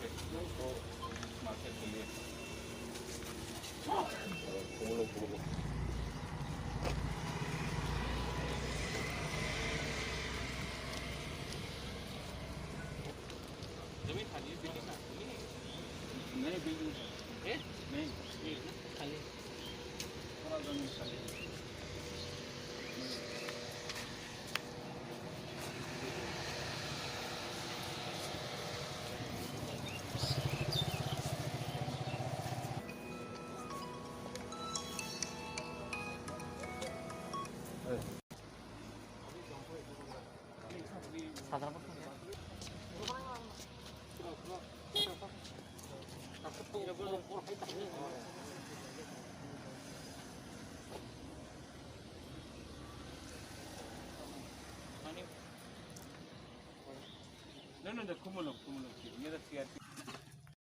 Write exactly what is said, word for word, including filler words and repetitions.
जमीन खाली है, बिल्डिंग ना खाली है? नहीं, बिल्डिंग है। हैं? नहीं। ये ना खाली है। पूरा जमीन खाली है। No, no, no, cómo no, cómo no, mira, sí, así.